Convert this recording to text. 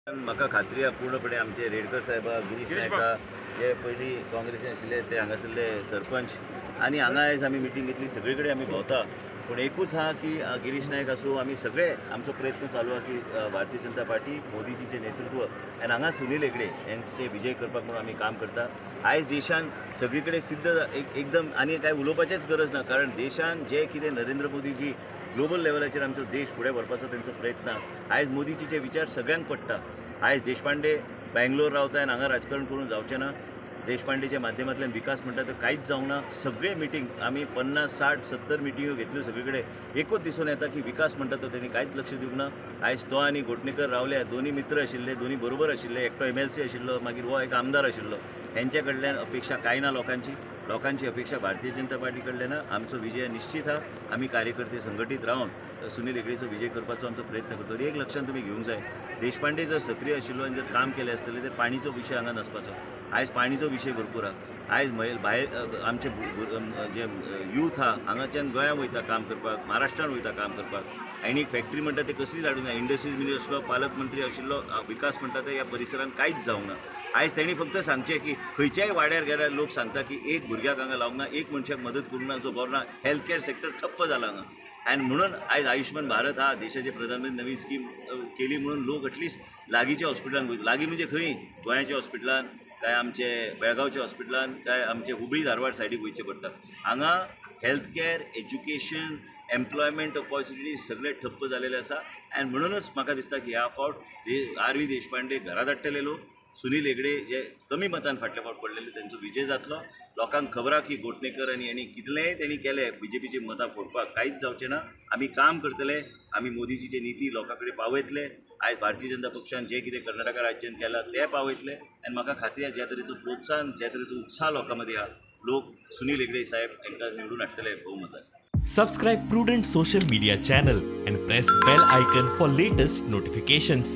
म्हाका खात्री आहा पूर्णपणे आमचे रेडकर साहेबा, गिरीश नायका जे पयलीं काँग्रेसीन आशिल्ले, ते हांगासरले सरपंच आनी हांगा आयज आमी मिटींग घेतली. सगळे कडेन आमी भोंवता, पूण एकूच आहा की गिरीश नायक आसूं, आमी सगळे आमचो प्रयत्न चालू आहा की भारतीय जनता पार्टी, मोदीजीचें नेतृत्व आनी हांगा सुनील हेगडे यांचे विजय करपाक म्हणून आमी काम करता. आयज देशान सगळी कडेन सिद्ध एक एकदम आनी कांय उलोवपाचेच गरज ना, कारण देशान जे कितें नरेंद्र मोदीजी ग्लोबल लेवलाचेर आमचो देश फुडें व्हरपाचो तेंचो प्रयत्न आहा. आयज मोदीजीचे विचार सगळ्यांक पडटा. आयज देशपांडे बेंगलोर रावता आनी हांगा राजकारण करून जावचें ना. देशपांडेच्या माध्यमांतल्यान विकास म्हणटा तो कांयच जावंक ना. सगळे मिटींग आमी 50, 60, 70 मिटिंग्यो घेतल्यो सगळे कडेन, एकूच दिसून येता की विकास म्हणटा तो तेणी कांयच लक्ष दिवंक ना. आयज तो आनी घोटणेकर रावल्या, दोनी मित्र आशिल्ले, दोनी बरोबर आशिल्ले. एकटो एमएलसी आशिल्लो, मागीर हो एक आमदार आशिल्लो. हेंच्या कडल्यान अपेक्षा कांय ना लोकांची. लोकांची अपेक्षा भारतीय जनता पार्टी कडल्यान आहा. आमचो विजय निश्चित आहा. आमी कार्यकर्ते संघटीत रावन सुनील हेगडेचो विजय करपाचो आमचो प्रयत्न करतो. एक लक्षांत तुमी घेवंक जाय, देशपांडे जर सक्रीय आशिल्लो आनी जर काम केलें आसतलें तर पाणीचो विशय हांगा नासपाचो. आयज पाणीचो विशय भरपूर आहा. आयज भायर आमचे जे यूथ आहा, हांगाच्यान गोंयांत वयता काम करपाक, महाराष्ट्रान वयता काम करपाक. आनी फॅक्टरी म्हणटा ते कसलीच हाडूंक ना. इंडस्ट्रीज मिनिस्टर आसलो, पालकमंत्री आशिल्लो, विकास म्हणटा ते ह्या परिसरान कांयच जावंक ना. आयज तेणी फक्त सांगचें की खंयच्याय वाड्यार गेल्यार लोक सांगता की एक भुरग्याक हांगा लावंक ना, एक मनशाक मदत करूंक ना जो बरो ना. हेल्थ केअर सेक्टर ठप्प जाला हांगा. आनी म्हणून आयज आयुश्मान भारत हा देशाचे प्रधानमंत्री नवी स्कीम केली म्हणून लोक एटलिस्ट लागींच्या हॉस्पिटलान वयता. लागीं म्हणजे खंय? गोंयाच्या हॉस्पिटलान काय आमचे बेळगांवच्या हॉस्पिटलान काय आमचे हुबळी धारवाड सायडीक वयचें पडटा. हांगा health care, education, employment opportunity सगळे ठप्प जालेले आसा. आनी म्हणूनच म्हाका दिसता की ह्या फावट आर व्ही देशपांडे घरा धाडटले लोक. सुनील हेगडे जे कमी मतान फाटले फावट पडलेले, तेंचो विजय जातलो. लोकांक खबर आहा की घोटणेकर आनी हेणी कितलेंय तेणी केलें बीजेपीची मतां फोडपाक, कांयच जावचें ना. आमी काम करतले, आमी मोदीजीचे निती लोकां कडेन पावयतले. आयज भारतीय जनता पक्षान जें कितें कर्नाटका राज्यान केलां तें पावयतले. आनी म्हाका खात्री आहा, ज्या तरेचो प्रोत्साहन, ज्या तरेचो उत्साह लोकां मदीं आहा, लोक सुनील हेगडे साहेब हांकां निवडून हाडटले बहुमतान. Subscribe Prudent Social Media channel and press bell icon for latest notifications.